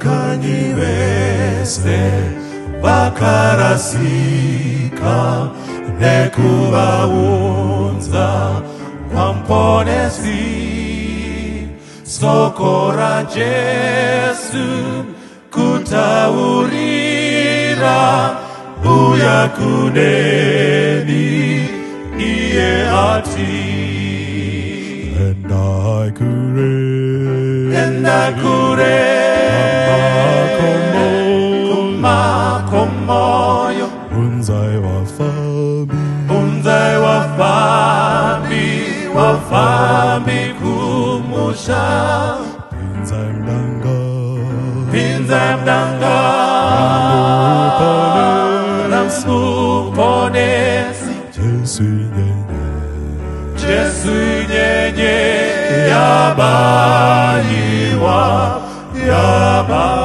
Tsvakanyi vese vakarasika nekuvaunza kwaMuponesi. Soko raJesu kutaurira uya kuneni iye ati Endai kure Endai kure kumakomoyo Unzai vafambi Unzai vafambi vafambi kumusha Pinzai mudanga Pinzai mudanga raMuponesi Jesu nyenye Jesu nyenye yabayiwa yabayiwa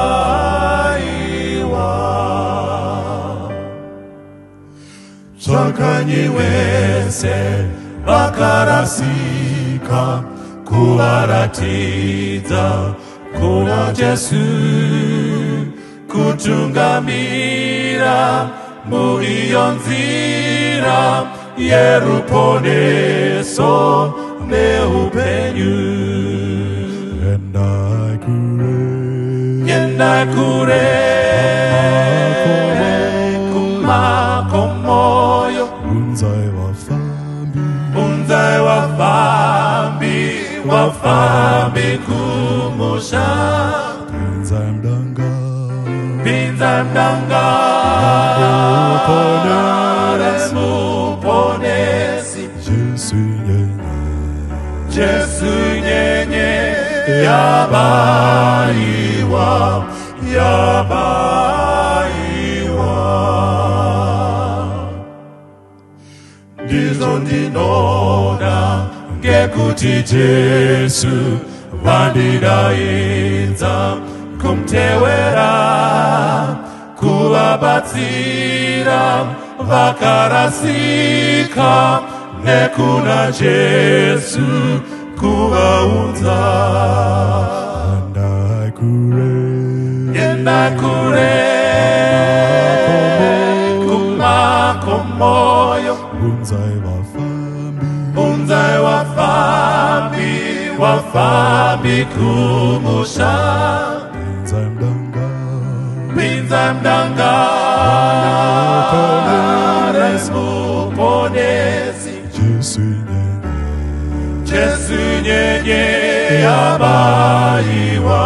Tsvakanyi wese vakarasika kuvaratidza kuna Jesu kutungamira muiyo nzira yeruponeso neupenyu. Endai kure Endai kure kumakomoyo Unzai vafambi Unzai vafambi vafambi kumusha Pinzai mudanga Pinzai mudanga reMuponesi Jesu nyenye Jesu nyenye yabayiwa yabayiwa Ndizvo ndinoda ngekuti Jesu vandidaidza kumutewera kuvabatsira vakarasika nekuna Jesu kuvaunza. Endai kure Endai kure kumakomoyo Unzai vafambi Unzai vafambi vafambi kumusha Pinzai mudanga Pinzai mudanga reMuponesi Jesu nyenye Jesu nyenye yabayiwa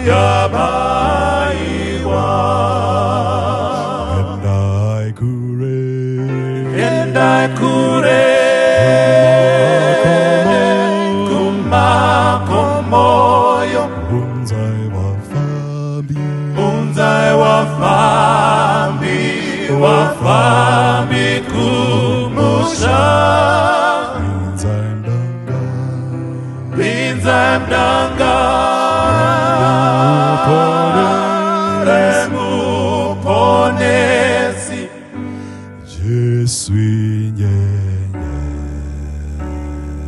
yabayiwa Endai kure Endai kure kumakomoyo Unzai vafambi Unzai vafambi vafambi kumusha Pinzai mudanga Pinzai mudanga reMuponesi Jesu nyenye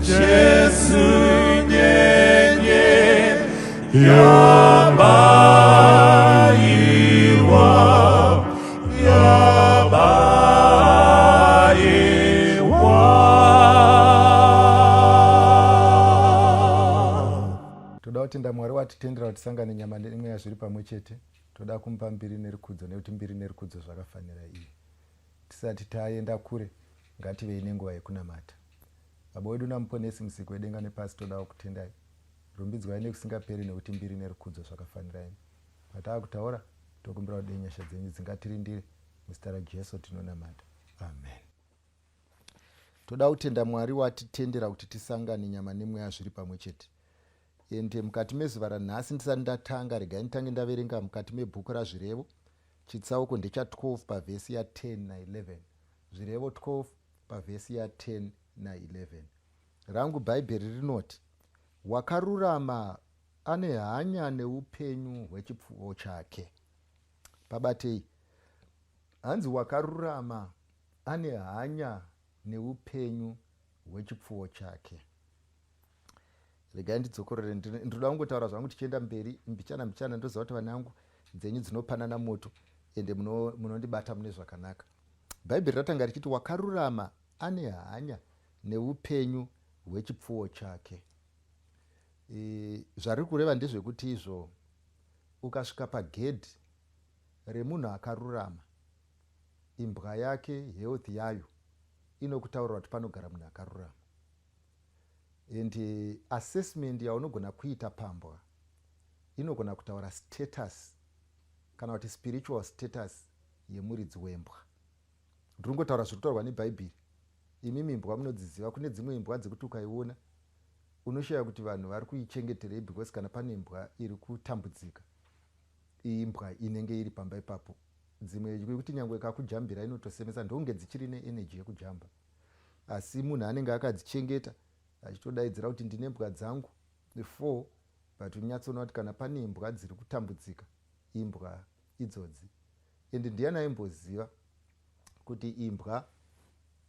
Jesu nyenye yabayiwa yabayiwa Toda kutenda Mwari watitendera kuti tisangane nyama nemweya zviri pamwe chete. Toda kumupa mbiri nerukudzo nekuti mbiri nerukudzo zvakafanira iye. Tisati taenda kure ngativei nenguva yekunamata. Baba wedu naMuponesi Musiki wedenga nepasi todawo kutendai. Rumbidzwai nekusingaperi nekuti mbiri nerukudzo zvakafanira imi. Patava kutaura tokumbira kuti dei nyasha dzenyu dzingatirindire muzita raJesu tinonamata. Amen. Toda kutenda Mwari watitendera kuti tisangane nyama nemweya zviri pamwe chete. Ende mukati mezuva ranhasi ndisati ndatanga regai nditange ndaverenga mukati mebhuku raZvirevo chitsauko ndecha 12 pavhesi ya 10 na 11. Zvirevo 12 pavhesi ya 10 na 11. Rangu Bhaibheri rinoti, Wakarurama ane hanya neupenyu hwechipfuwo chake. Pabatei. Hanzi wakarurama ane hanya neupenyu hwechipfuwo chake. Regai ndidzokorore, ndinoda kungotaura zvangu tichienda mberi mbichana mbichana. Ndoziva kuti vana vangu dzenyu dzinopanana moto ende munondibata mune zvakanaka. Bhaibheri ratanga richiti wakarurama ane hanya neupenyu hwechipfuwo chake. E, zvariri kureva ndezvekuti izvo ukasvika pagedhi remunhu akarurama, imbwa yake health yayo inokutaurira kuti panogara munhu akarurama. And assessment yaunogona kuita pambwa inogona kutaura status kana kuti spiritual status yemuridzi wembwa. Ndiri kungotaura zviri kutaurwa nebhaibheri. Imimi imbwa munodziziva. Kune dzimwe imbwa dzekuti ukaiona unoshaya kuti vanhu vari kuichengeterei, because kana pane imbwa iri kutambudzika, imbwa inenge iri pamba ipapo. Dzimwe yekuti nyange ikakujambira inotosemesa, ndonge dzichiri neenergy yekujamba, asi munhu anenge akadzichengeta achitodaidzira kuti ndine mbwa dzangu four, but unyatsoona kuti kana pane imbwa dziri kutambudzika, imbwa idzodzi. And ndiani aimboziva kuti imbwa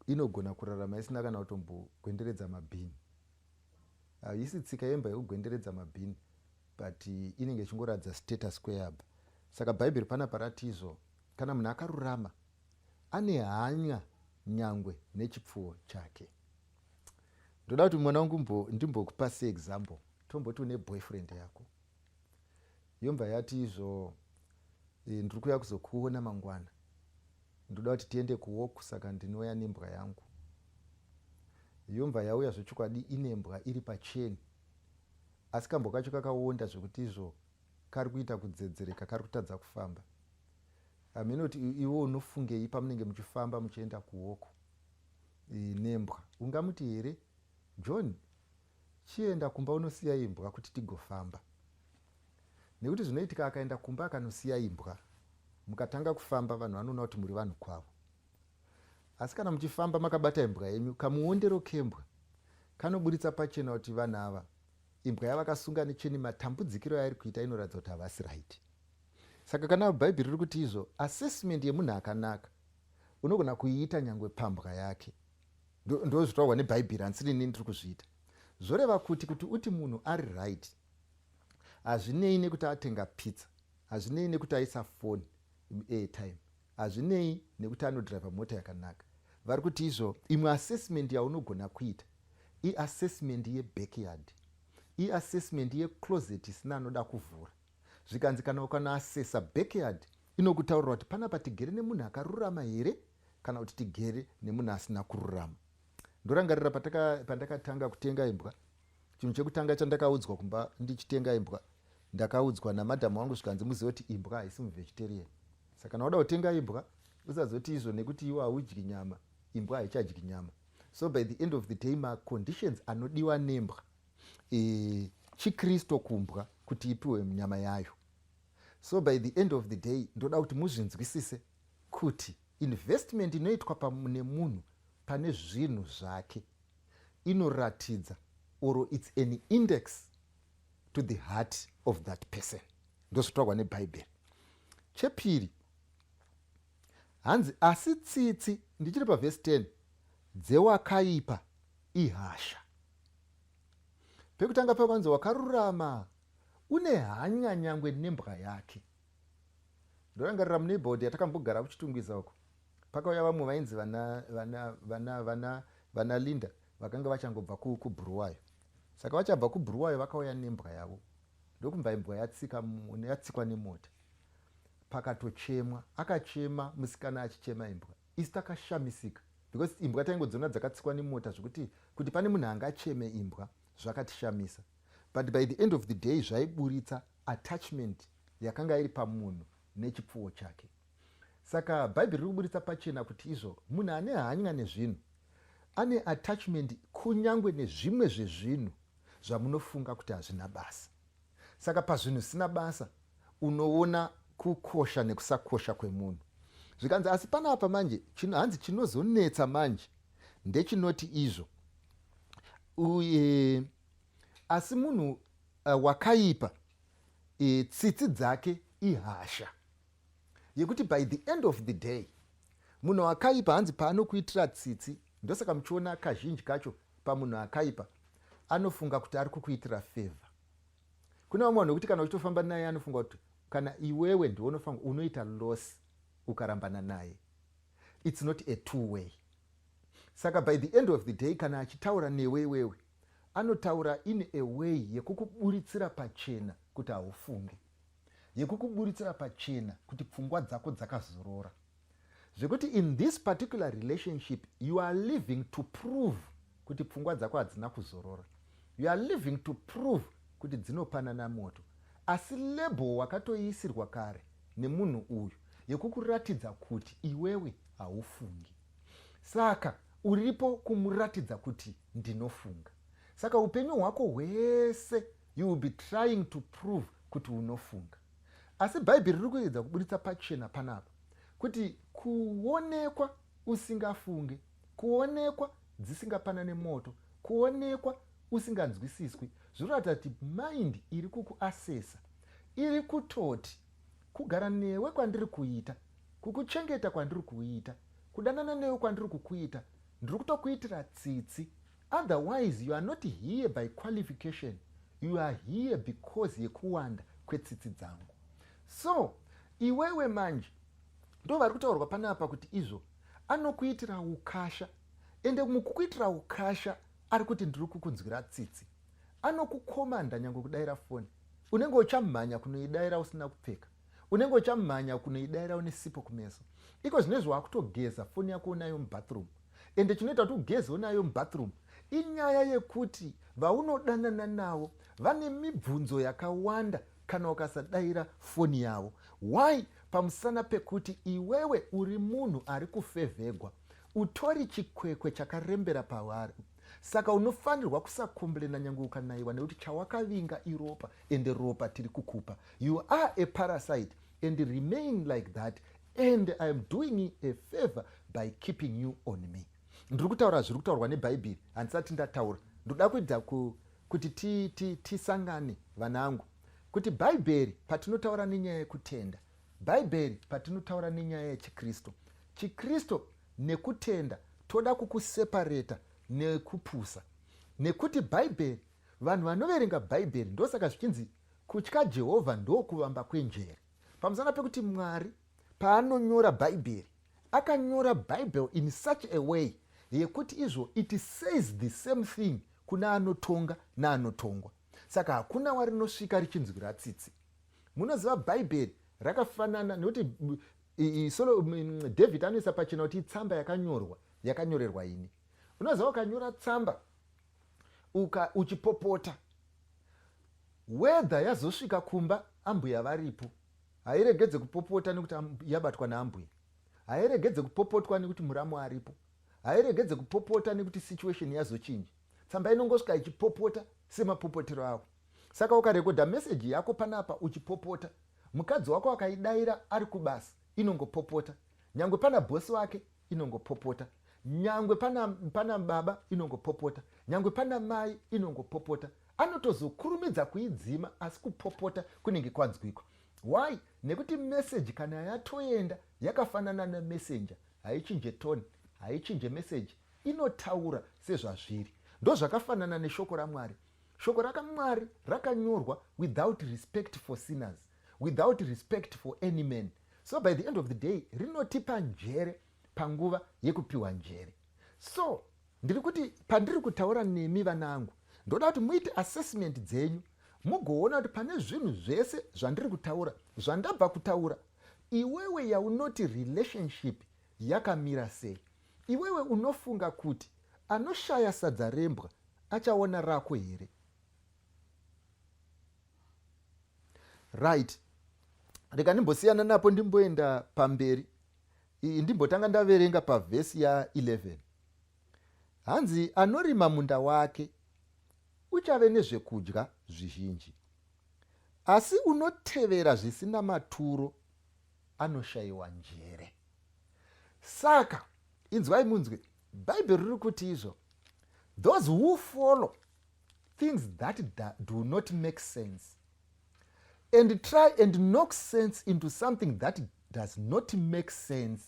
inogona kurarama isina kana kutombogwenderedza mabhini? Haisi tsika yembwa yekugwenderedza mabhini, but inenge ichingoratidza status kweyabva. Saka Bhaibheri panapa rati izvo kana munhu akarurama ane hanya nyangwe nechipfuwo chake. Ndoda kuti mwana wangu ndimbokupa seexample. Tomboti une boyfriend yako, yobva yati izvo ndiri kuuya kuzokuona mangwana, ndoda kuti tiende kuwalk, saka ndinouya nembwa yangu. Yobva yauya zvechokwadi ine mbwa iri pacheni, asi kambwa kacho kakaonda zvekuti izvo kari kuita kudzedzereka, kari kutadza kufamba. Haminoti iwe unofungei pamunenge muchifamba muchienda kuwalk nembwa? Ungamuti here, "John, chienda kumba unosiya imbwa kuti tigofamba"? Nekuti zvinoitika, akaenda kumba akanosiya imbwa, mukatanga kufamba, vanhu vanoona kuti muri vanhu kwavo. Asi kana muchifamba makabata imbwa yenyu, kamuondero kembwa kanoburitsa pachena kuti vanhu ava, imbwa yavakasunga necheni, matambudzikiro airi kuita inoratidza kuti havasi right. Saka kana Bhaibheri riri kuti izvo assessment yemunhu akanaka unogona kuiita nyangwe pambwa yake, ndo zvitaurwa nebhaibheri, handisini ndiri kuzviita. Zvoreva kuti uti munhu ari right hazvinei nekuti atenga pizza, hazvinei nekuti aisa foni airtime, hazvinei nekuti anodhiraivha mota yakanaka. Vari kuti izvo imwe assessment yaunogona kuita iassessment yebackyard, iassessment yecloset isina anoda kuvhura. Zvikanzi kana ukanoasesa backyard, inokutaurira kuti panapa tigere nemunhu akarurama here kana kuti tigere nemunhu asina kururama. Ndorangarira pandakatanga kutenga imbwa, chinhu chekutanga chandakaudzwa kumba ndichitenga imbwa, ndakaudzwa namadhamu wangu zvikanzi, "Muzive kuti imbwa haisi muvegetarian, saka kana wada kutenga imbwa usazoti izvo nekuti iwe haudyi nyama, imbwa haichadyi nyama." So by the end of the day, maconditions anodiwa nembwa chikristu kumbwa kuti ipiwe nyama yayo. So by the end of the day, ndoda kuti muzvinzwisise kuti investment inoitwa nemunhu pane zvinhu zvake inoratidza or it's an index to the heart of that person. Ndozvotaurwa nebhaibheri. Chepiri, hanzi asi tsitsi, ndichiri pavhesi 10, dzewakaipa ihasha. Pekutanga pakanzi wakarurama une hanya nyangwe nembwa yake. Ndorangarira muneighborhood yatakambogara kuChitungwiza uko, pakauya vamwe vainzi vana, vana, vana, vana, vana Linda, vakanga vachangobva kuBhuruwayo. Saka vachabva kuBhuruwayo vakauya nembwa yavo, ndokumva imbwa yatsikwa nemota, pakatochemwa. Akachema musikana achichema imbwa. Isu takashamisika because imbwa taingodziona dzakatsikwa nemota, zvekuti kuti pane munhu angacheme imbwa zvakatishamisa. But by the end of the day, zvaiburitsa attachment yakanga iri pamunhu nechipfuwo chake. Saka Bhaibheri riri kuburitsa pachena kuti izvo munhu ane hanya nezvinhu ane attachment kunyange nezvimwe zvezvinhu zvamunofunga kuti hazvina basa. Saka pazvinhu zvisina basa unoona kukosha nekusakosha kwemunhu. Zvikanzi asi panapa manje chino, hanzi chinozonetsa manje ndechinoti izvo uye asi munhu wakaipa tsitsi dzake ihasha, yekuti by the end of the day munhu akaipa, hanzi paanokuitira tsitsi, ndosaka muchiona kazhinji kacho pamunhu akaipa. Anofunga kuti ari kukuitira favor. Kune vamwe vanhu vekuti kana uchitofamba naye anofunga kuti kana iwewe ndiwe unofanira unoita loss ukarambana naye. It's not a two way. Saka by the end of the day kana achitaura newe iwewe anotaura in a way yekukuburitsira pachena kuti haufunge, yekukuburitsira pachena kuti pfungwa dzako dzakazorora, zvekuti in this particular relationship you are living to prove kuti pfungwa dzako hadzina kuzorora. You are living to prove kuti dzinopanana moto, asi label wakatoiisirwa kare nemunhu uyu yekukuratidza kuti iwewe haufungi. Saka uripo kumuratidza kuti ndinofunga. Saka upenyu hwako hwese you will be trying to prove kuti unofunga. Asi Bhaibheri riri kuedza kuburitsa pachena panapa kuti kuonekwa usingafunge, kuonekwa dzisingapanane moto, kuonekwa usinganzwisiswi, zvinoratidza kuti mind iri kukuasesa iri kutoti kugara newe kwandiri kuita, kukuchengeta kwandiri kuita, kudanana newe kwandiri kukuita, ndiri kutokuitira tsitsi. Otherwise you are not here by qualification, you are here because yekuwanda kwetsitsi dzangu. So iwewe manje ndo vari kutaurwa panapa kuti izvo anokuitira ukasha, ende mukukuitira ukasha ari kuti ndiri kukunzwira tsitsi. Anokukomanda nyange kudaira foni, unenge uchamhanya kunoidaira usina kupfeka, unenge uchamhanya kunoidaira une sipo kumeso. Iko zvinezvi wakutogeza foni yako unayo mubathroom, ende chinoita kuti ugeze unayo mubathroom inyaya yekuti vaunodanana navo vane mibvunzo yakawanda kana ukasadaira foni yavo. Why? Pamusana pekuti iwewe uri munhu ari kufevhegwa, utori chikwekwe chakarembera pavari, saka unofanirwa kusakomblena nyange ukanaiwa, nekuti chawakavinga iropa, ende ropa tiri kukupa. You are a parasite and remain like that, and I am doing a favor by keeping you on me. Ndiri kutaura zviri kutaurwa neBhaibheri, handisati ndataura. Ndoda kuita kuti tisangane vanangu, kuti Bhaibheri patinotaura nenyaya yekutenda, Bhaibheri patinotaura nenyaya yechiKristu, chiKristu nekutenda toda kukusepareta nekupusa, nekuti Bhaibheri, vanhu vanoverenga Bhaibheri, ndosaka zvichinzi kutya Jehovha ndokuvamba kwenjere, pamusana pekuti Mwari paanonyora Bhaibheri akanyora Bible in such a way yekuti izvo it says the same thing kuna anotonga naanotongwa. Saka hakuna warinosvika richinzwira tsitsi. Munoziva Bhaibheri rakafanana nekuti solo David anoisa pachena kuti itsamba yakanyorwa, yakanyorerwa ini. Unoziva ukanyora tsamba uchipopota, whether yazosvika kumba ambuya varipo, hairegedze kupopota nekuti yabatwa naambuya, hairegedze kupopotwa nekuti muramu aripo, hairegedze kupopota nekuti situation yazochinja. Tsamba inongosvika ichipopota semapopotero avo. Saka ukarekodha meseji yako panapa uchipopota, mukadzi wako akaidaira ari kubasa, inongopopota. Nyangwe pana bhosi wake inongopopota, nyangwe pana, pana baba inongopopota, nyangwe pana mai inongopopota. Anotozokurumidza kuidzima, asi kupopota kunenge kwanzwikwa. Why? Nekuti meseji kana yatoenda yakafanana nemessenger, haichinje tone, haichinje meseji, inotaura sezvazviri. Ndozvakafanana neshoko raMwari. Shoko rakamwari rakanyorwa without respect for sinners, without respect for any man. So by the end of the day rinotipa njere panguva yekupiwa njere. So ndiri kuti pandiri kutaura nemi vanangu, ndoda kuti muite assessment dzenyu, mugoona kuti pane zvinhu zvese zvandiri kutaura, zvandabva kutaura, iwewe yaunoti relationship yakamira sei? Iwewe unofunga kuti anoshaya sadza rembwa achaona rako here? Right, rega ndimbosiyana napo, ndimboenda pamberi. Ndimbotanga ndaverenga pavhesi ya11. Hanzi anorima munda wake uchave nezvekudya zvizhinji, asi unotevera zvisina maturo anoshayiwa njere. Saka inzwai munzwe, Bhaibheri riri kuti izvo those who follow things that do not make sense and try and knock sense into something that does not make sense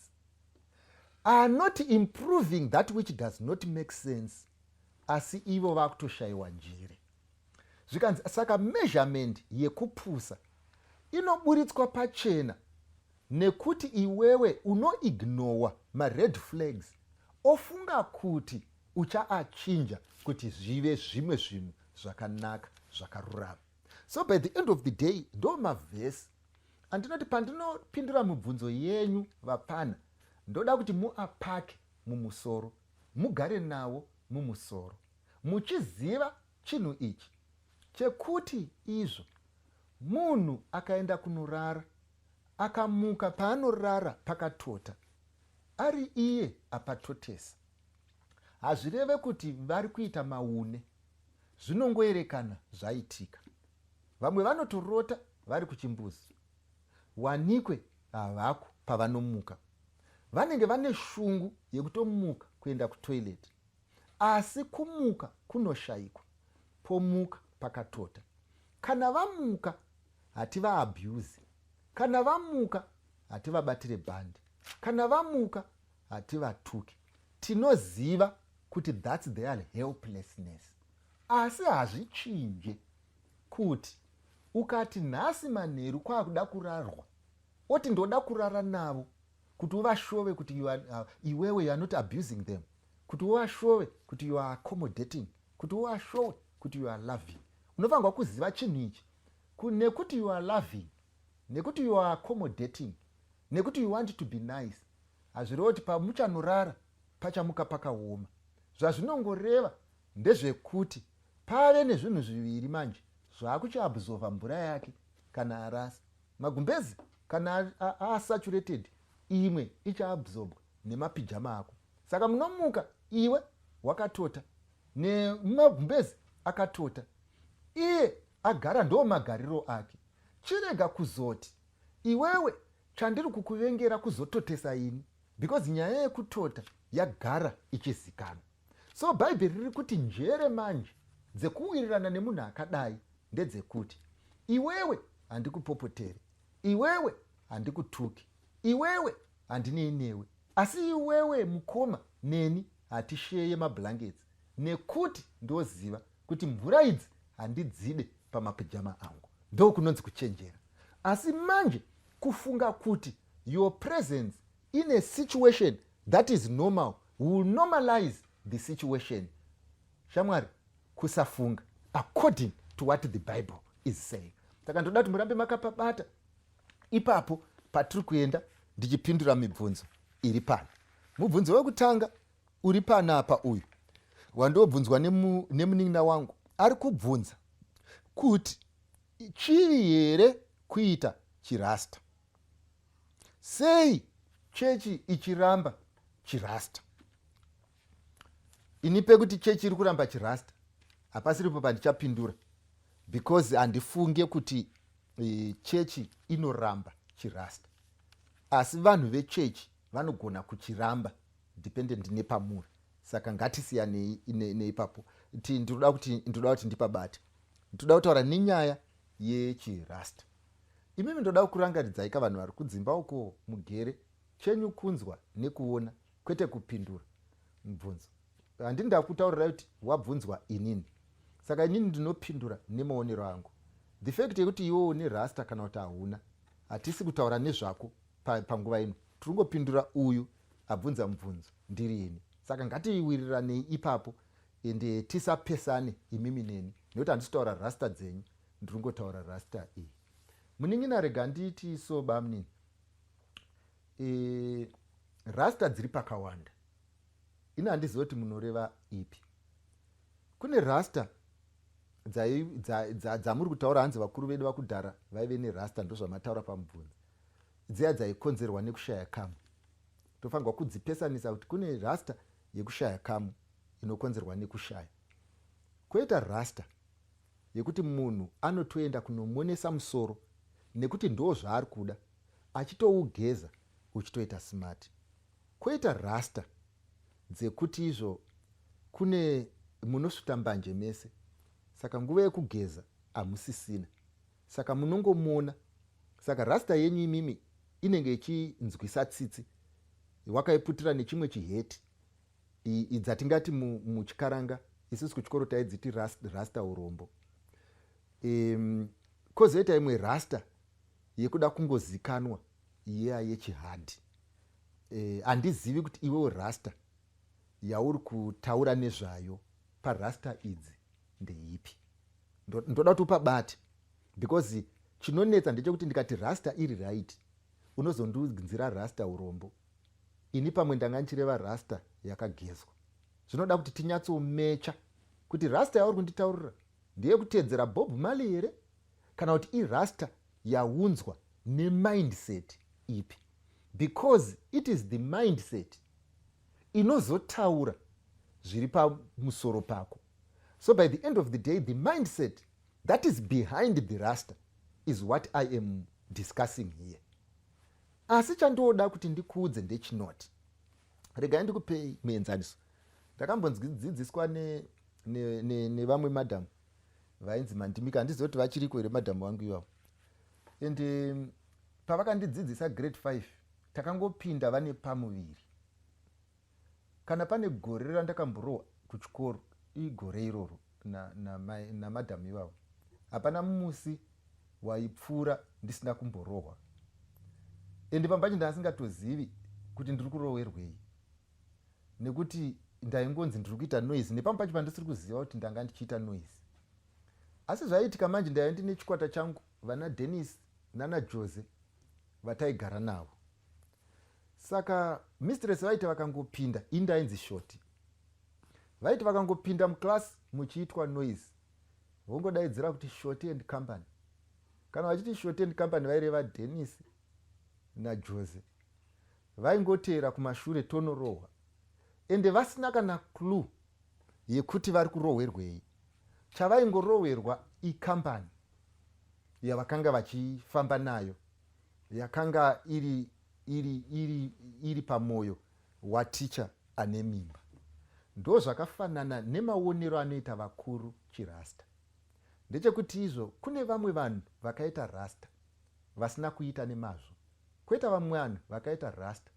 are not improving that which does not make sense, Asi ivo vakutoshayiwa njere. Zvikanzi saka measurement yekupusa inoburitswa pachena nekuti iwewe unoignowa mared flags ofunga kuti uchaachinja kuti zvive zvimwe zvinhu zvakanaka zvakarurama. So by the end of the day, ndo mavhesi andinoti pandinopindura mibvunzo yenyu vapana, ndoda kuti muapake mumusoro, mugare nawo mumusoro, muchiziva chinhu ichi chekuti izvo munhu akaenda kunorara, akamuka paanorara pakatota, ari iye apatotesa, hazvireve kuti vari kuita maune. Zvinongoerekana zvaitika. Vamwe vanotorota vari kuchimbuzi, wanikwe havako pavanomuka. Vanenge vane shungu yekutomuka kuenda kutoilet, asi kumuka kunoshayikwa, pomuka pakatota. Kana vamuka hativaabuse, kana vamuka hativabatire bhandi, kana vamuka hativatuki. Tinoziva kuti that's their helplessness, asi hazvichinje kuti ukati nhasi manheru kwakuda kurarwa, oti ndoda kurara navo, kuti uvashove kuti you are, iwewe you are not abusing them, kuti uvashove kuti you are accommodating, kuti uvashove kuti you are loving. Unofanirwa kuziva chinhu ichi nekuti you are loving, nekuti you are accommodating, nekuti you want to be nice, hazvireva kuti pamuchanorara pachamuka pakaoma. Zvazvinongoreva ndezvekuti pave nezvinhu zviviri manje zvaakuchiabsorba mvura yake kana arasa magumbezi. Kana asaturated, imwe ichaabsorbwa nemapijama ako. Saka munomuka iwe wakatota nemagumbezi akatota, iye agara ndo magariro ake. Chirega kuzoti iwewe chandiri kukuvengera kuzototesa ini, because nyaya yekutota yagara ichizikanwa. So Bhaibheri riri kuti njere manje dzekuwirirana nemunhu akadai ndedzekuti iwewe handikupopoteri, iwewe handikutuki, iwewe handinei newe, asi iwewe mukoma neni hatisheye mablankets, nekuti ndoziva kuti mvura idzi handidzide pamapijama angu. Ndo kunonzi kuchenjera. Asi manje kufunga kuti your presence in a situation that is normal will normalize the situation, shamwari, kusafunga according to what the Bible is saying. Saka ndoda kuti murambe makapabata ipapo patiri kuenda, ndichipindura mibvunzo iri pano. Mubvunzo wekutanga uri panapa uyu wandobvunzwa nemunin'ina wangu, ari kubvunza kuti chivi here kuita chirasta? Sei chechi ichiramba chirasta? Ini pekuti chechi iri kuramba chirasta hapasiripo pandichapindura, because handifunge kuti chechi inoramba chirasta, asi vanhu vechechi vanogona kuchiramba dependent nepamuri. Saka ngatisiyanei neipapo. Ndinoda kuti ndipabate. Ndinoda kutaura nenyaya yechirasta. Imimi ndoda kurangaridzai kavanhu vari kudzimba uko mugere, chenyu kunzwa nekuona, kwete kupindura mubvunzo. Handini ndakutaurirai kuti wabvunzwa inini, saka inini ndinopindura nemaonero angu. The fact yekuti iwe une rasta kana kuti hauna, hatisi kutaura nezvako panguva ino. Tiri uyu abvunza mubvunzo ndiri ini, saka ngatiwiriranei ipapo ende tisapesane imimi neni, nekuti handisi kutaura rasta dzenyu, ndiri kungotaura rasta iyi. Munin'ina, rega nditi so, bamunini, rasta dziri pakawanda. Ini handizivi kuti munoreva ipi. Kune rasta dzamuri kutaura, hanzi vakuru vedu vakudhara vaive nerasta, ndozvamataura pamubvunzo, dziya dzaikonzerwa nekushaya kamu. Tofanirwa kudzipesanisa kuti kune rasta yekushaya kamu inokonzerwa nekushaya, kwoita rasta yekuti munhu anotoenda kunomonesa musoro nekuti ndo zvaari kuda, achitougeza uchitoita smart, kwoita rasta dzekuti izvo kune munosvuta mbanje mese, saka nguva yekugeza hamusisina, saka munongomona. Saka rasta yenyu imimi inenge ichinzwisa tsitsi, wakaiputira nechimwe chiheti dzatingati muchikaranga. Isusu kuchikoro taidziti rasta urombo. Kozoita imwe rasta yekuda kungozikanwa, iya yechihadhi. Handizivi kuti iwewo rasta yauri kutaura nezvayo parasta idzi ndeipi. Ndoda kuti upabate, because chinonetsa ndechekuti ndikati rasta iri right, unozondiunzira rasta urombo. Ini pamwe ndanga ndichireva rasta yakagezwa. Zvinoda kuti tinyatsomecha kuti rasta yauri kunditaurira ndeyekutedzera Bob Marley here, kana kuti irasta yaunzwa nemindset ipi, because it is the mindset inozotaura zviri pamusoro pako. So by the end of the day, the mindset that is behind the rasta is what I am discussing here. Asi chandoda kuti ndikuudze ndechinoti, regai ndikupei muenzaniso. Ndakambonzidzidziswa nevamwe ne, ne, ne madhamu vainzi Mandimika. Handizivi kuti vachiriko here madhamu vangu ivavo. And pavakandidzidzisa grade 5, takangopinda vane pamuviri. Kana pane gore randakamborohwa kuchikoro, igore iroro namadhamu na ivavo. Hapana musi waipfuura ndisina kumborohwa, ende pambacho ndaasingatozivi kuti ndiri kurowerwei, nekuti ndaingonzi ndiri kuita noise, nepamwe pacho pandisiri kuziva kuti ndanga ndichiita noise. Asi zvaiitika manje, ndaiva ndine chikwata changu, vana Denis nana Jose vataigara navo. Saka mistress vaiti vakangopinda, indainzi Shoti, vaiti vakangopinda muclass muchiitwa noise, vongodaidzira kuti, "Shoti and company." Kana vachiti Shoti and company, vaireva Denis naJose. Vaingoteera kumashure, tonorohwa, ende vasina kana clue yekuti vari kurohwerwei. Chavaingorohwerwa ikambani yavakanga vachifamba nayo, yakanga iri pamwoyo waticha ane mimba. Ndo zvakafanana nemaonero anoita vakuru chirasta. Ndechekuti izvo kune vamwe vanhu vakaita rasta vasina kuita nemazvo, kwoita vamwe vanhu vakaita rasta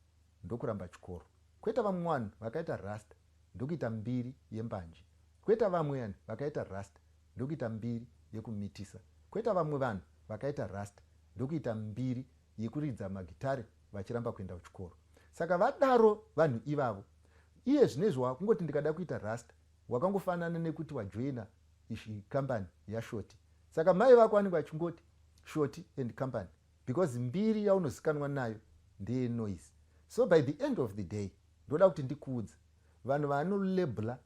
ndokuramba chikoro, kwoita vamwe vanhu vakaita rasta ndokuita mbiri yembanje, kwoita vamwe vanhu vakaita rasta ndokuita mbiri yekumitisa, kwoita vamwe vanhu vakaita rasta ndokuita mbiri yekuridza magitare vachiramba kuenda kuchikoro. Saka vadaro vanhu ivavo, iye zvinezvi wakungoti ndikada kuita rasta, wakangofanana nekuti wajoina ishi kambani yaShoti. Saka mai vako vanenge vachingoti Shoti and company, because mbiri yaunozikanwa nayo ndeyenoise. So by the end of the day, ndoda kuti ndikuudze, vanhu vanolabela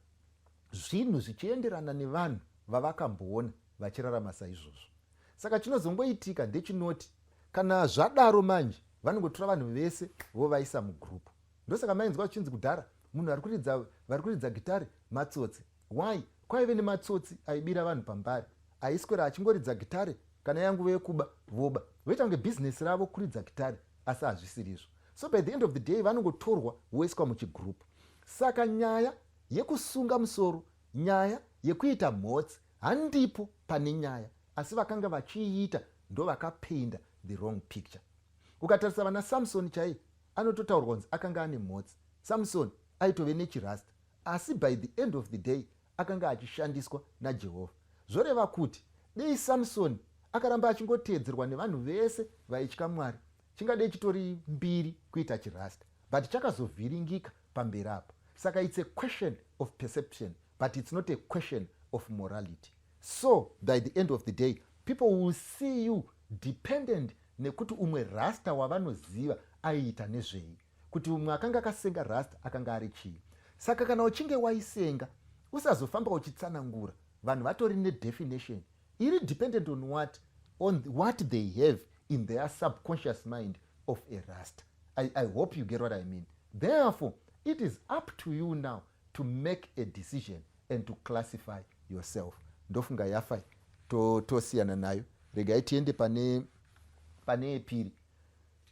zvinhu zvichienderana nevanhu vavakamboona vachirarama saizvozvo. Saka chinozongoitika ndechinoti, kana zvadaro manje, vanongotora vanhu vese vovaisa mugroup. Ndosaka mainzwa zvichinzi kudhara munhu ari kuridza, vari kuridza gitari matsotsi. Why? Kwaive nematsotsi aibira vanhu pambari, aiswera achingoridza gitare. Kana yanguva yekuba, voba, voita kunge bhizinesi ravo kuridza gitare, asi hazvisirizvo. So by the end of the day, vanongotorwa voiswa muchigroup. Saka nyaya yekusunga musoro, nyaya yekuita mhotsi, handipo pane nyaya, asi vakanga vachiiita ndo vakapainda the wrong picture. Ukatarisa vana Samsoni chaiye, anototaurwa kunzi akanga ane mhotsi. Samsoni aitove nechirasta, asi by the end of the day akanga achishandiswa naJehovha. Zvoreva kuti dei Samsoni akaramba achingoteedzerwa nevanhu vese vaitya Mwari, chingadei chitori mbiri kuita chirasta, but chakazovhiringika pamberi apo. Saka it's a question of perception, but it's not a question of morality. So by the end of the day, people will see you dependent nekuti umwe rasta wavanoziva aiita nezvei, kuti umwe akanga akasenga rasta akanga ari chii. Saka kana uchinge waisenga, usazofamba uchitsanangura. Vanhu vatori nedefinition iri dependent on what they have in their subconscious mind of a rasta. I hope you get what I mean. Therefore, it is up to you now to make a decision and to classify yourself. Ndofunga yafa, tosiyana to nayo. Regai tiende pane yepiri.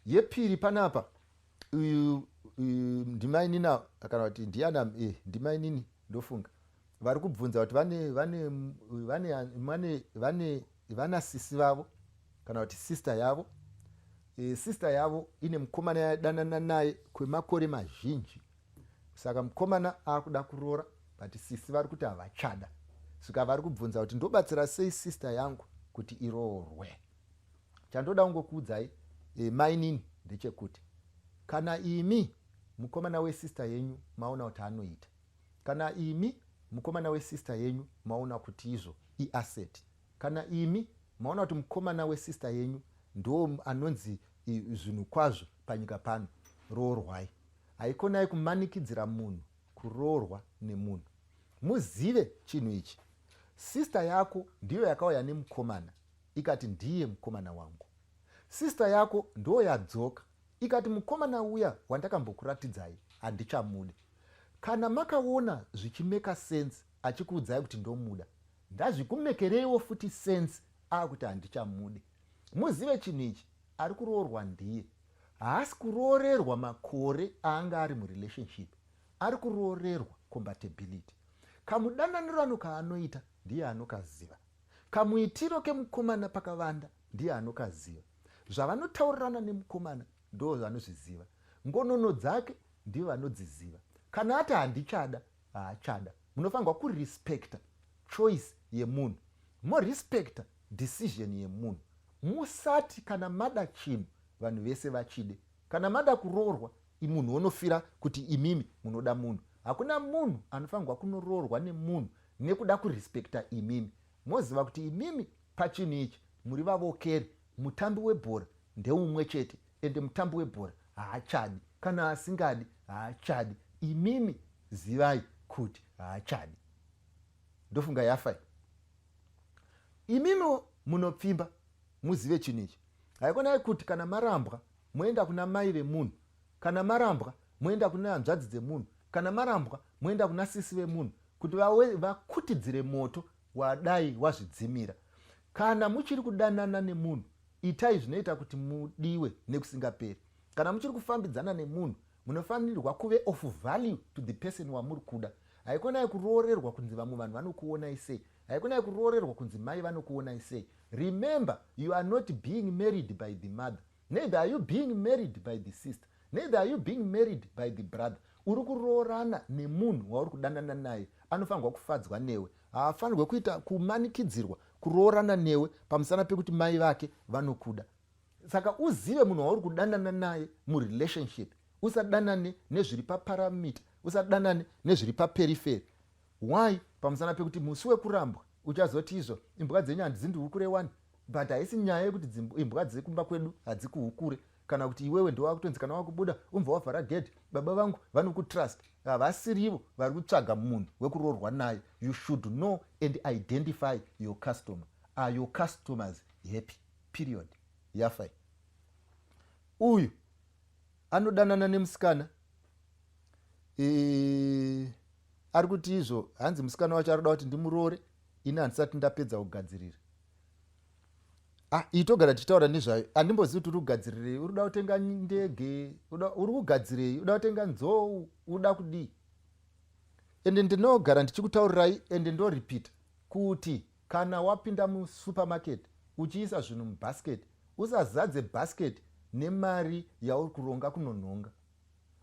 Yepiri panapa, uyu ndimainina kana kuti ndiana? Ndimainini ndofunga vari kubvunza kuti vane vanasisi vavo kana kuti sister yavo. Sister yavo ine mukomana yadanana naye kwemakore mazhinji. Saka mukomana aakuda kuroora. But sisi vari kuti havachada, svika vari kubvunza kuti ndobatsira sei sister yangu kuti iroorwe. Chandoda kungokuudzai, mainini, ndechekuti kana imi mukomana wesister yenyu maona kuti anoita, kana imi mukomana wesister yenyu maona kuti izvo iasset, kana imi maona kuti mukomana wesister yenyu ndo anonzi zvinhu kwazvo panyika pano, roorwai. Haikonai kumanikidzira munhu kuroorwa nemunhu. Muzive chinhu ichi: sister yako ndiyo yakauya nemukomana, ikati, "Ndiye mukomana wangu." Sister yako ndo yadzoka, ikati, "Mukomana uya wandakambokuratidzai handichamude." Kana makaona zvichimeka sense achikuudzai kuti ndomuda, ndazvikumekereiwo futi sense akuti handichamude. Muzive chinhu ichi: ari kuroorwa ndiye, haasi kuroorerwa makore aanga ari murelationship. Ari kuroorerwa compatibility. Kamudananirano kaanoita ndiye anokaziva, kamuitiro kemukomana pakavanda ndiye anokaziva, zvavanotaurirana nemukomana ndo vanozviziva, ngonono dzake ndivo vanodziziva. Kana ati handichada, haachada. Munofanirwa kurespekta choice yemunhu, morespekta decision yemunhu. Musati kana mada chinhu vanhu vese vachide. Kana mada kuroorwa, munhu unofira kuti imimi munoda munhu. Hakuna munhu anofanirwa kunoroorwa nemunhu nekuda kurespekta imimi. Moziva kuti imimi pachinhu ichi muri vavokeri. Mutambi webhora ndeumwe chete, ende mutambi webhora haachadi. Kana asingadi, haachadi. Imimi zivai kuti haachadi. Ndofunga yafai. Imimiwo munopfimba, muzive chinhu ichi: haikonai kuti kana marambwa moenda kuna mai vemunhu, kana marambwa moenda kuna hanzvadzi dzemunhu, kana marambwa moenda kuna sisi vemunhu kuti vakutidzire moto wadai wazvidzimira. Kana muchiri kudanana nemunhu, itai zvinoita kuti mudiwe nekusingaperi. Kana muchiri kufambidzana nemunhu, munofanirwa kuve of value to the person wamuri kuda. Haikonai kuroorerwa kunzi vamwe vanhu vanokuonai sei, haikonai kuroorerwa kunzi mai vanokuonai sei. Remember, you are not being married by the mother, neither are you being married by the sister, neither are you being married by the brother. Uri kuroorana nemunhu wauri kudanana naye. Anofanirwa kufadzwa newe, haafanirwe kuita kumanikidzirwa kuroorana newe pamusana pekuti mai vake vanokuda. Saka uzive munhu wauri kudanana naye murelationship. Usadanane nezviri paperimeter, usadanane nezviri paperiphery. Why? Pamusana pekuti musi wekurambwa uchazoti izvo, "Imbwa dzenyu handidzindiukure wani." But haisi nyaya yekuti imbwa dzekumba kwedu hadzikuhukure, kana kuti iwewe ndowakutonzi kana wakubuda umbva wavhara gedhi, baba vangu vanokutrust. Havasirivo vari kutsvaga munhu wekuroorwa naye. You should know and identify your customer. Are your customers happy? Period. Yafai. Uyu anodanana nemusikana, ari kuti izvo hanzi musikana wacho ari kuda kuti ndimuroore, ini handisati ndapedza kugadzirira. Ah, iyi togara tichitaura nezvayo. Handimbozivi kuti uri kugadzirirei. Uri kuda kutenga ndege? Uri kugadzirei? Uda kutenga nzou? Uda kudii? Ende ndinogara ndichikutaurirai, ende ndoripita kuti kana wapinda musupermarket uchiisa zvinhu mubasket, usazadze basket nemari yauri kuronga kunonhonga.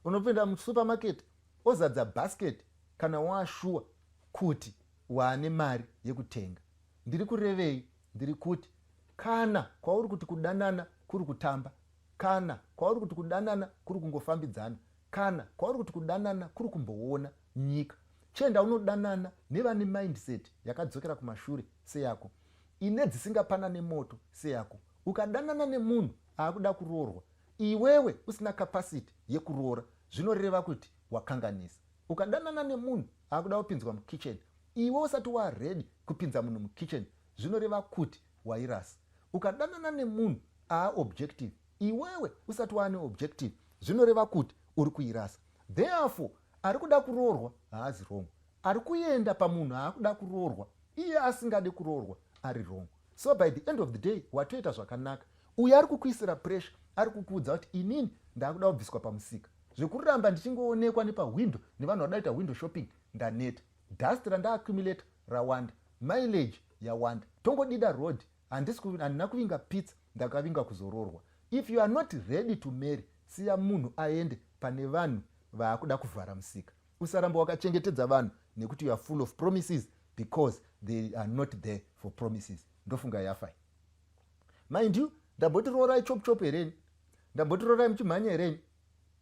Unopinda musupermarket, ozadza basket kana waashuwa kuti waane mari yekutenga. Ndiri kurevei? Ndiri kuti kana kwauri kuti kudanana kuri kutamba, kana kwauri kuti kudanana kuri kungofambidzana, kana kwauri kuti kudanana kuri kumboona nyika, chienda unodanana nevane mindset yakadzokera kumashure seyako, ine dzisingapana nemoto seyako. Ukadanana nemunhu aakuda kuroorwa, iwewe usina capacity yekuroora, zvinoreva kuti wakanganisa. Ukadanana nemunhu aakuda kupinzwa mukitchen, iwe usati waready kupinza munhu mukitchen, zvinoreva kuti wairasa. Ukadanana nemunhu aaobjective, iwewe usati waane objective, zvinoreva kuti uri kuirasa. Therefore, ari kuda kuroorwa haazi wrong. Ari kuenda pamunhu aakuda kuroorwa iye asingade kuroorwa ari wrong. So by the end of the day, watoita zvakanaka. Uyo ari kukuisira pressure ari kukuudza kuti inini ndaakuda kubviswa pamusika, zvekuramba ndichingoonekwa nepahwindo nevanhu vada kuita window shopping ndaneta. Dust randaaccumulata rawanda, mileage yawanda, tongodida road. Handina kuvinga pizza, ndakavinga kuzororwa. If you are not ready to marry, siya munhu aende pane vanhu vaakuda kuvhara musika. Usaramba wakachengetedza vanhu. nekuti you are full of promises, because they are not there for promises. Ndofunga yafai. Mind you, ndamboti roorai chop chop hereni? Ndamboti roorai muchimhanya hereni?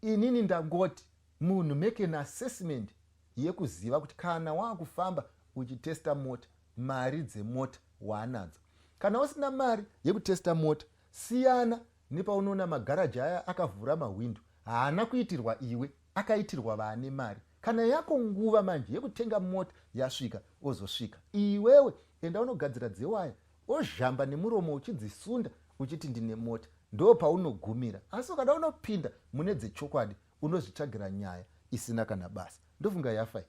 Inini ndangoti munhu make an assessment yekuziva kuti kana waakufamba uchitesta mota, mari dzemota waanadzo. Kana usina mari yekutesta mota, siyana nepaunoona magaraji aya akavhura mahwindo. Haana kuitirwa iwe, akaitirwa vaane mari. Kana yako nguva manje yekutenga mota yasvika, ozosvika iwewe enda unogadzira dzewaya, ozhamba nemuromo uchidzisunda uchiti ndine mota. Ndo paunogumira. Asi ukada unopinda mune dzechokwadi, unozvitsvagira nyaya isina kana basa. Ndofunga yafai.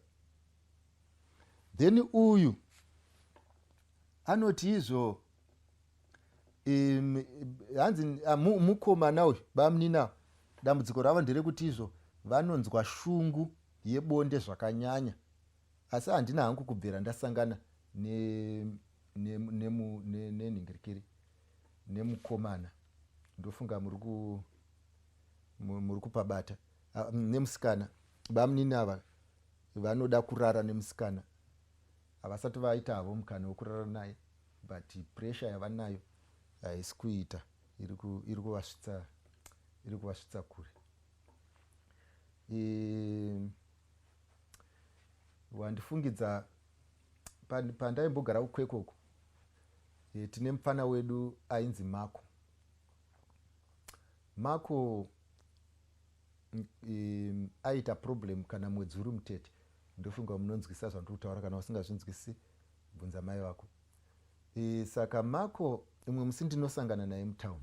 Then uyu anoti izvo hanzi mukomana uyu, bamunina, dambudziko ravo nderekuti izvo vanonzwa shungu yebonde zvakanyanya, asi handina hangu kubvira ndasangana nenhingirikiri nemukomana. Ndofunga muri kupabata. Nemusikana. Bamunini ava vanoda kurara nemusikana, havasati vaita havo mukana wekurara naye, but pressure yavanayo haisi kuita, iri kuvasvitsa kure. Wandifungidza pandaimbogara kuKwekoko. Tine mufana wedu ainzi Mako. Mako aita problem kana mwedzi uri mutete. Ndofunga munonzwisa zvandiri kutaura. Kana usingazvinzwisi, bvunza mai vako. Saka Mako, imwe musi ndinosangana naye mutown.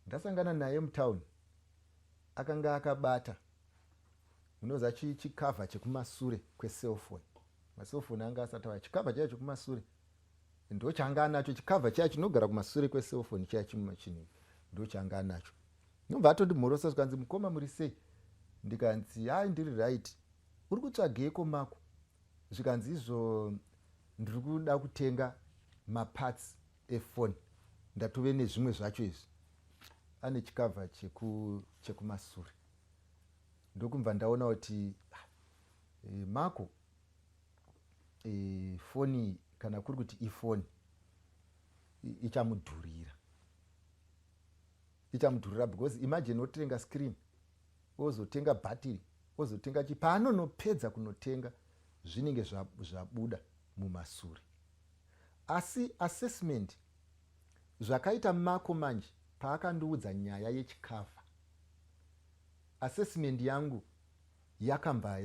Ndasangana naye mutown, akanga akabata, munoziva, chicover chekumasure kwecelfone. Macelfone anga asati ava. Chicover chaicho chekumasure ndo changa anacho, chicover chaya chinogara kumasure kwecelfone chaya, chinhu ndo changa anacho. Nobva atondimhorosa, zvikanzi, "Mukoma, muri sei?" Ndikanzi, "Hai, ndiri right. Uri kutsvageiko, Mako?" Zvikanzi izvo, "Ndiri kuda kutenga maparts efoni, ndatove nezvimwe zvacho izvi." Ane chicover chekumasure. Ndokumva ndaona kuti Mako, foni, kana kuri kuti ifoni, ichamudhurira, ichamudhurira, because imagine wotenga screen, wozotenga bhatiri, wozotenga chi. Paanonopedza kunotenga, zvinenge zvabuda mumasure. Asi assessment zvakaita Mako manje paakandiudza nyaya yechicover, assessment yangu yakambva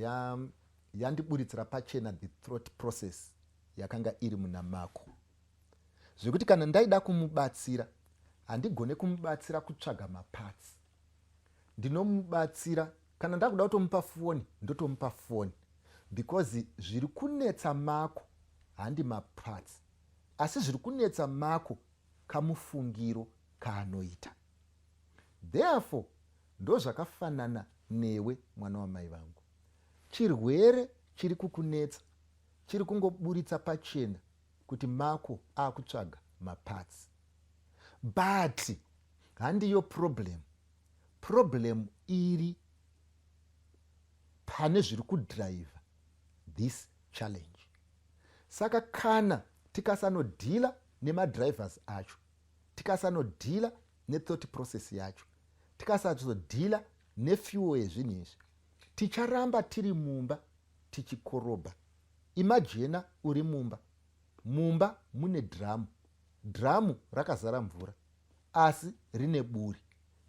yandiburitsira pachena the thought process yakanga iri muna Mako, zvekuti kana ndaida kumubatsira, handigone kumubatsira kutsvaga maparts. Ndinomubatsira kana ndakuda kutomupa foni, ndotomupa foni, because zviri kunetsa Mako handi maparts, asi zviri kunetsa Mako kamufungiro kaanoita. Therefore ndo zvakafanana newe, mwana wamai vangu. Chirwere chiri kukunetsa chiri kungoburitsa pachena kuti Mako akutsvaga maparts, but handiyo problem. Problem iri pane zviri kudhiraivha this challenge. Saka kana tikasanodhila nemadrivers acho, tikasanodhila nethought process yacho, tikasazodhila nefuel yezvinhu izvi, ticharamba tiri mumba tichikorobha. Imagine uri mumba, mumba mune dhiramu, dhiramu rakazara mvura, asi rine buri.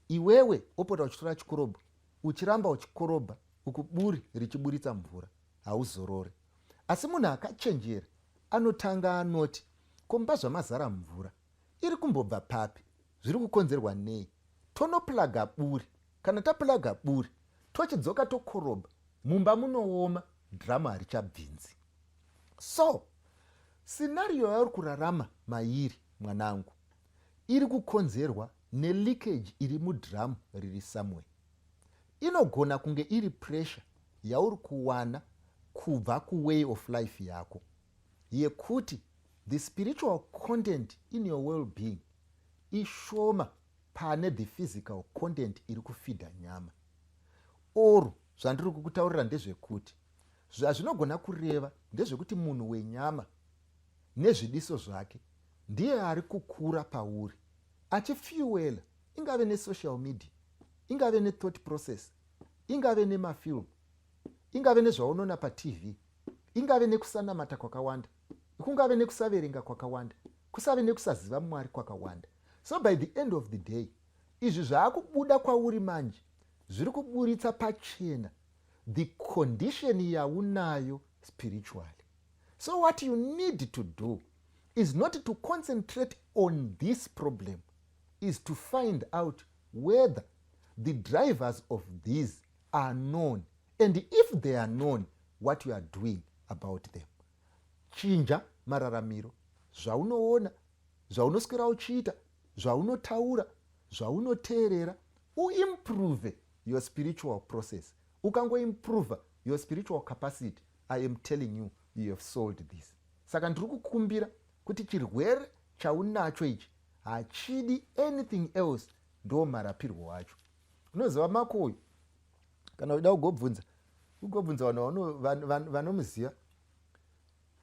Iwewe opota uchitora chikorobho, uchiramba uchikorobha uku buri richiburitsa mvura. Hauzorore. Asi munhu akachenjera anotanga anoti, "Komba zvamazara mvura, iri kumbobva papi? Zviri kukonzerwa nei?" Tonoplaga buri. Kana taplaga buri, tochidzoka tokorobha, mumba munooma, dhiramu harichabvinzi. So scenario yauri kurarama mairi, mwanangu, iri kukonzerwa neleakage iri mudhiramu riri somewhere. Inogona kunge iri pressure yauri kuwana kubva kuway of life yako, yekuti the spiritual content in your well-being ishoma pane the physical content iri kufidha nyama. Or zvandiri kukutaurira ndezvekuti Zvazvinogona kureva ndezvekuti munhu wenyama nezvidiso zvake ndiye ari kukura pauri achifuela, ingave nesocial media, ingave nethought process, ingave nemafilm, ingave nezvaunoona paTV, ingave nekusanamata kwakawanda, kungave nekusaverenga kwakawanda, kusave nekusaziva Mwari kwakawanda. So by the end of the day, izvi zvaakubuda kwauri manje zviri kuburitsa pachena the condition yaunayo spiritually. So what you need to do is not to concentrate on this problem, is to find out whether the drivers of these are known, and if they are known, what you are doing about them. Chinja mararamiro, zvaunoona, zvaunoswera uchiita, zvaunotaura, zvaunoteerera, uimprove your spiritual process. Ukangoimprove your spiritual capacity, I am telling you, you have solved this. Saka ndiri kukumbira kuti chirwere chaunacho ichi hachidi anything else, ndo marapirwo acho. Unoziva Mako uyu, kana uchida kugobvunza, ugobvunza vanhu vanomuziva.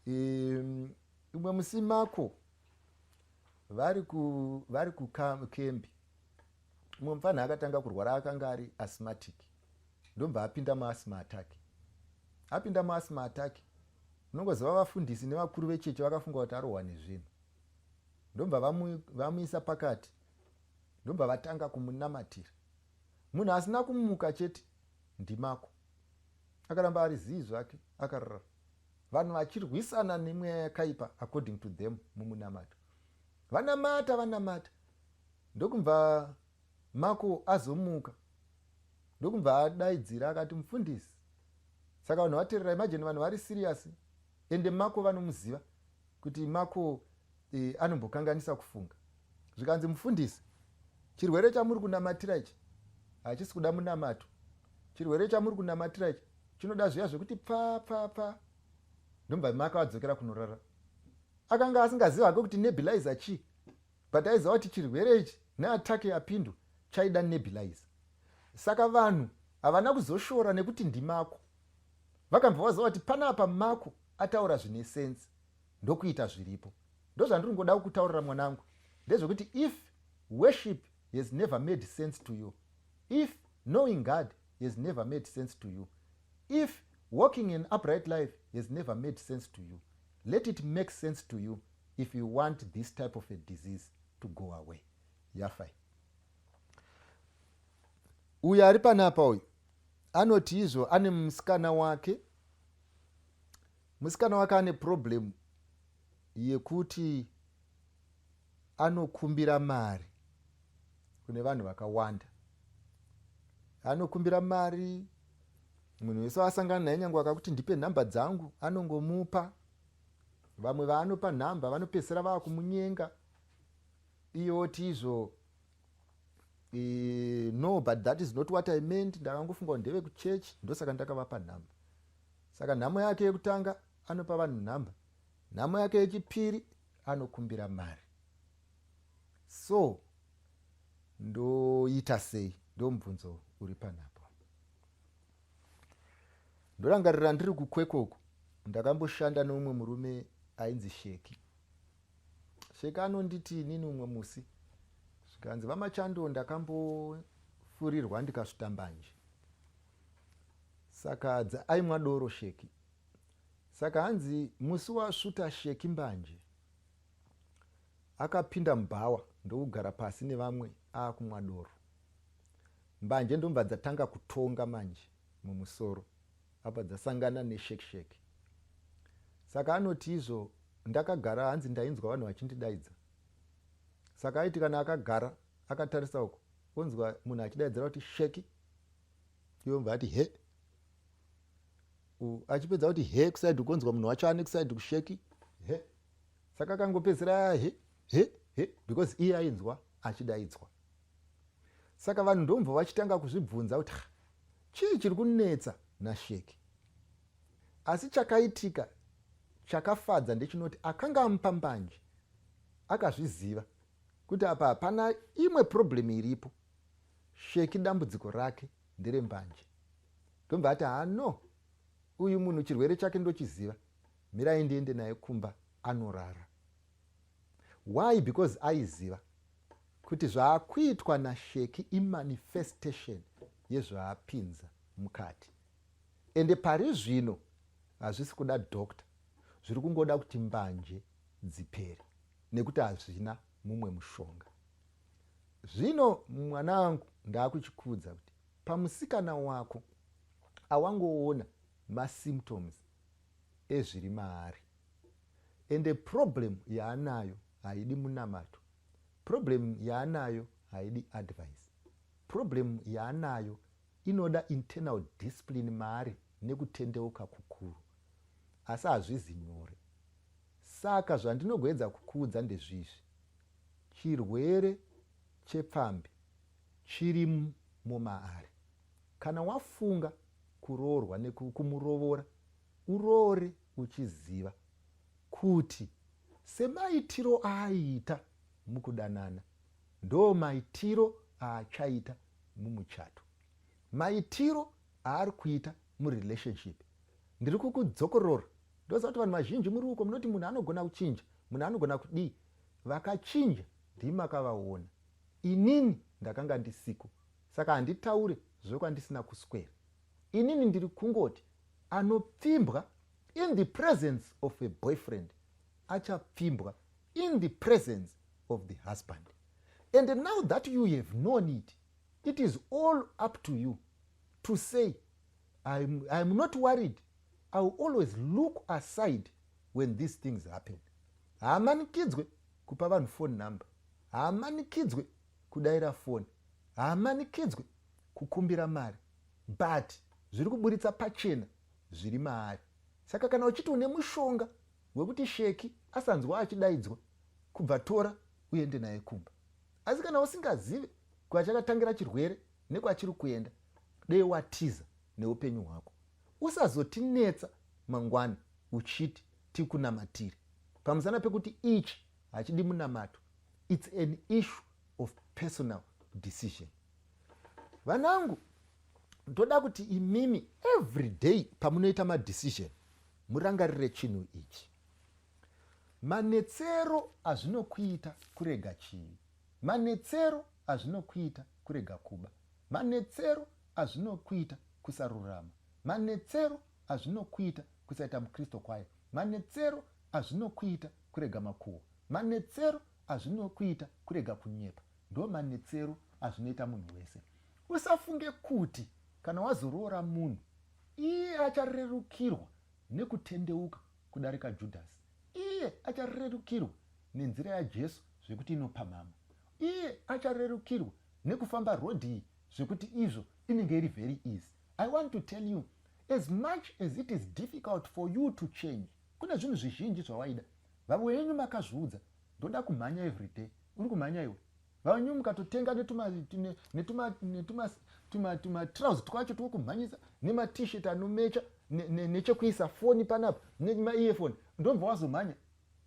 Imwe musi Mako vari kukembi, mumwe mufanha akatanga kurwara, akanga ari asthmatic, ndobva apinda muasthma attack. Apinda muasthma attack, unongoziva vafundisi nevakuru vechechi vakafunga kuti arohwa nezvinhu, ndobva vamuisa pakati, ndobva vatanga kumunamatira. Munhu asina kumuka chete ndiMako, akaramba ari zii zvake, akarara, vanhu vachirwisana nemweya yakaipa according to them mumunamato. Vanamata, vanamata, ndokubva Mako azomuka, ndokubva adaidzira akati, "Mufundisi." Saka vanhu vateerera. Imagine, vanhu vari serious, ende Mako vanomuziva kuti Mako anombokanganisa kufunga. Zvikanzi, "Mufundisi, chirwere chamuri kunamatira ichi hachisi kuda munamato. Chirwere chamuri kunamatira ichi chinoda zviya zvekuti pfa pfa pfa." Ndobva Mako adzokera kunorara. Akanga asingazivi hake kuti nebulizer chii, but aiziva kuti chirwere ichi neattack yapindwa chaida nebulizer. Saka vanhu havana kuzoshora nekuti ndiMako. Vakabva vaziva kuti panapa Mako ataura zvine sense, ndokuita zviripo. Ndozvandiri ngoda kukutaurira, mwanangu, ndezvekuti if worship has never made sense to you, if knowing God has never made sense to you, if walking an upright life has never made sense to you, let it make sense to you if you want this type of a disease to go away. Yafai uyu ari panapa uyu anoti izvo ane musikana wake. Musikana wake ane problem yekuti anokumbira mari kune vanhu vakawanda. Anokumbira mari munhu wese wasangana naye, nyange akakuti, "Ndipe nhamba dzangu," anongomupa. Vamwe vaanopa nhamba vanopedzisira vava kumunyenga. Iyoti izvo, "No, but that is not what I meant. Ndakangofunga kuti ndevekuchechi, ndosaka ndakavapa nhamba." Saka nhamo yake yekutanga, anopa vanhu nhamba. Nhamo yake yechipiri, anokumbira mari. So ndoita sei? Ndo mubvunzo uri panapo. Ndorangarira ndiri kuKwekoko, ndakamboshanda neumwe murume ainzi Sheki. Sheki anonditi inini umwe musi, zvikanzi, "VaMachando, ndakambofurirwa ndikasvuta mbanje." Saka aimwa doro Sheki. Saka hanzi musi wasvuta Sheki mbanje, akapinda mubhawa, ndokugara pasi nevamwe, aakumwa doro. Mbanje ndomva dzatanga kutonga manje mumusoro apa, dzasangana nesheksheki. Saka anoti izvo, "Ndakagara," hanzi, "ndainzwa vanhu vachindidaidza." Saka aiti kana akagara akatarisa uko, onzwa munhu achidaidzira kuti, "Sheki." Iwe mva ati, "He." Achipedza kuti, "He," kuside konzwa munhu wacho ane kuside kusheki, "He." Saka akangopedzera, "He, he, he," because iye ainzwa achidaidzwa. Saka vanhu ndomva vachitanga kuzvibvunza kuti chii chiri kunetsa naSheki. Asi chakaitika chakafadza ndechinoti akanga amupa mbanje akazviziva kuti apa hapana imwe problem iripo, Sheki dambudziko rake nderembanje. Ndomva ati, "Hano." Uyu munhu chirwere chake ndochiziva, mirai ndiende naye kumba anorara. Why? Because aiziva kuti zvaakuitwa naSheki imanifestation yezvaapinza mukati. Ende pari zvino hazvisi kuda doctor, zviri kungoda kuti mbanje dzipere nekuti hazvina mumwe mushonga. Zvino mwanangu ndaakuchikuudza kuti pamusikana wako awangoona masymptoms ezviri maari. Ende problem yaanayo haidi munamato, problem yaanayo haidi advice, problem yaanayo inoda internal discipline maari nekutendeuka kukuru. Asi hazvizi nyore. Saka zvandinogoedza kukuudza ndezvizvi, chirwere chepfambi chirimo maari. Kana wafunga kuroorwa nekumurovora, uroore uchiziva kuti semaitiro aaiita mukudanana ndomaitiro aachaita mumuchato. Maitiro aari kuita murelationship. Ndiri kukudzokorora. Ndoziva kuti vanhu vazhinji muri uko munoti munhu anogona kuchinja, munhu anogona kudii. Vakachinja ndimi makavaona. Inini ndakanga ndisiko. Saka handitaure zvekwandisina kuswera. Inini ndiri kungoti anopfimbwa in the presence of a boyfriend achapfimbwa in the presence of the husband. And now that you have known it, it is all up to you to say, I'm not worried. I will always look aside when these things happen. Haamanikidzwe kupa vanhu phone number. Haamanikidzwe kudaira phone. Haamanikidzwe kukumbira mari. But zviri kuburitsa pachena zviri maari. Saka kana uchiti une mushonga wekuti Sheki asanzwa achidaidzwa, kubva tora uende naye kumba. Asi kana usingazive kwachakatangira chirwere nekwachiri kuenda, dei watiza neupenyu hwako. Usazotinetsa mangwana uchiti tikunamatire pamusana pekuti ichi hachidi munamato. It's an issue of personal decision. Vanangu, ndoda kuti imimi every day pamunoita madecision murangarire chinhu ichi. Manetsero azvinokuita kurega chivi, manetsero azvinokuita kurega kuba, manetsero azvinokuita kusarurama, manetsero azvinokuita kusaita muKristu kwaye, manetsero azvinokuita kurega makuhwa, manetsero azvinokuita kurega kunyepa, ndo manetsero azvinoita munhu wese. Usafunge kuti kana wazoroora munhu iye acharerukirwa nekutendeuka kudarika Judhasi. Iye acharerukirwa nenzira yaJesu zvekuti inopamhama. Iye acharerukirwa nekufamba road iyi zvekuti izvo inenge iri very easy. I want to tell you, as much as it is difficult for you to change, kune zvinhu zvizhinji zvawaida. Vamwe venyu makazviudza, ndoda kumhanya every day. Uri kumhanya iwe? Vamwe mukatotenga netumatrauzi twacho twokumhanyisa nematshirt anomecha nechekuisa foni panapa nemaearphone, ndobva wazomhanya.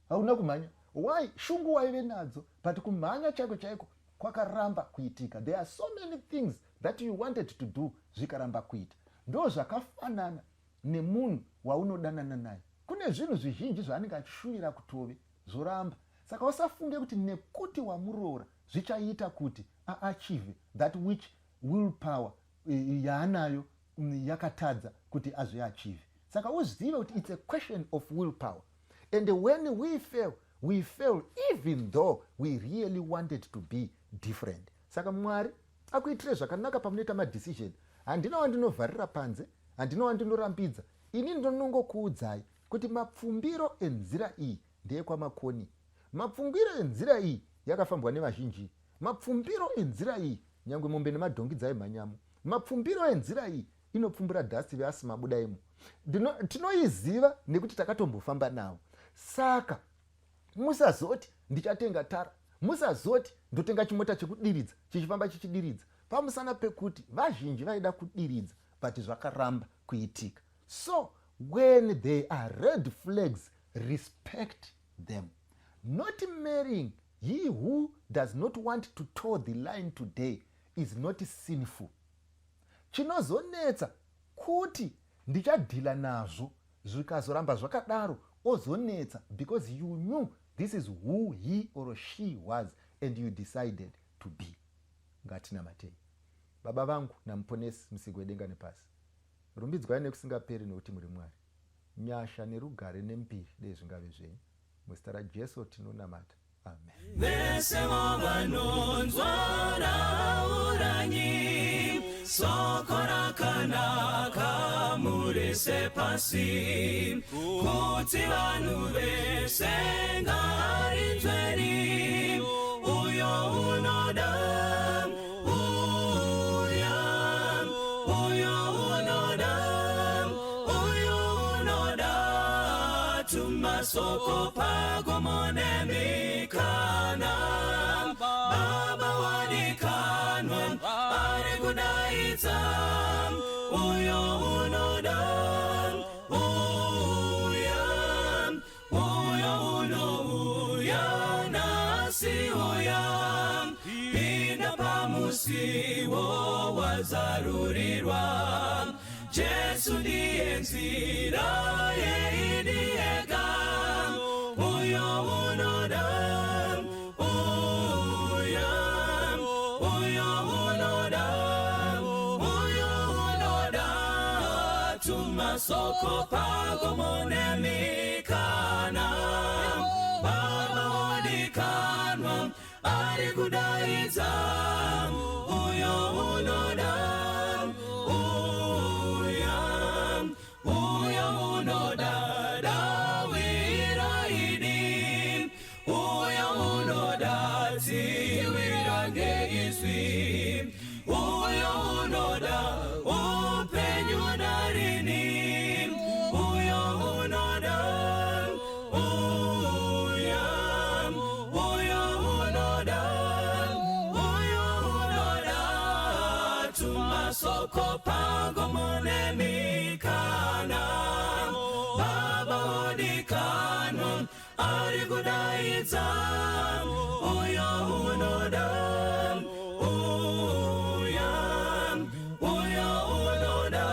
Hauna kumhanya. Why? Shungu waive nadzo, but kumhanya chaiko chaiko kwakaramba kuitika. There are so many things that you wanted to do zvikaramba kuita. Ndo zvakafanana nemunhu waunodanana naye. Kune zvinhu zvizhinji zvaanenge achishuvira kutove zvoramba. Saka usafunge kuti nekuti wamuroora zvichaita kuti aachieve that which willpower yaanayo yakatadza kuti azviachieve. Saka uzive kuti it's a question of willpower. And when we fail, we fail even though we really wanted to be different. Saka Mwari akuitire zvakanaka pamunoita madecision. Handina wandinovharira panze, handina wandinorambidza. Ini ndinongokuudzai kuti mapfumbiro enzira iyi ndeyekwaMakoni. Mapfumbiro enzira iyi yakafambwa nevazhinji. Mapfumbiro enzira iyi nyangwe mombe nemadhongi dzaimhanyamo. Mapfumbiro enzira iyi inopfumbura dust veasima budaimo. Tinoiziva nekuti takatombofamba navo. Saka musazoti ndichatenga tara, musazoti ndotenga chimota chekudiridza chichifamba chichidiridza, pamusana pekuti vazhinji vaida kudiridza but zvakaramba kuitika. So when there are red flags, respect them. Not marrying he who does not want to toe the line today is not sinful. Chinozonetsa kuti Ndichadhila nazvo. Zvikazoramba zvakadaro, ozonetsa, because you knew this is who he or she was and you decided to be. Ngatinamatei. Baba vangu naMuponesi, Musiki wedenga nepasi, rumbidzwai nekusingaperi nekuti muri Mwari. Nyasha nerugare nembiri dei zvingave zvenyu. Muzita raJesu tinonamata, amen. Vese vanonzwa, rauranyi soko rakanaka murise pasi, kuti vanhu vese ngarinzweni. Uyo unoda, uya. Uyo unoda, uyo unoda, tumasoko pagomo nemikana. Baba wadikanwa ari kudaidza. Uyo unoda, uya. Uyo unouya nhasi, uya. Pinda pamusiwo wazarurirwa. Jesu ndiye nzira yeidiyega. Uyo unoda, uya. Uyo unoda, uyo unoda, tumasoko pagomo nemikana. Baba wadikanwa ari kudaidza. Uyo unoda, uya. Uyo unoda, dawira idi. Uyo unoda, tsiwira ngeizwi. Uyo unoda upenyu narini, uyo unoda, uya. Uyo unoda, uyo unoda, tumasoko pagomo nemikana. Baba wadikanwa ari kudaidza. Uyo unoda, uya. Uyo unoda,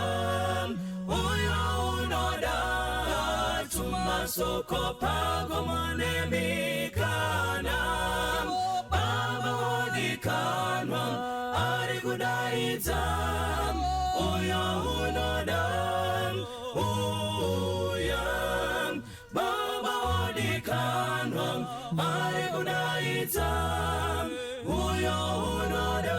uyo unoda, tumasoko pagomo nemikana. Baba wadikanwa ari kudaidza. Uyo unoda, uya. Baba wadikanwa ari kudaidza. Uyo unoda.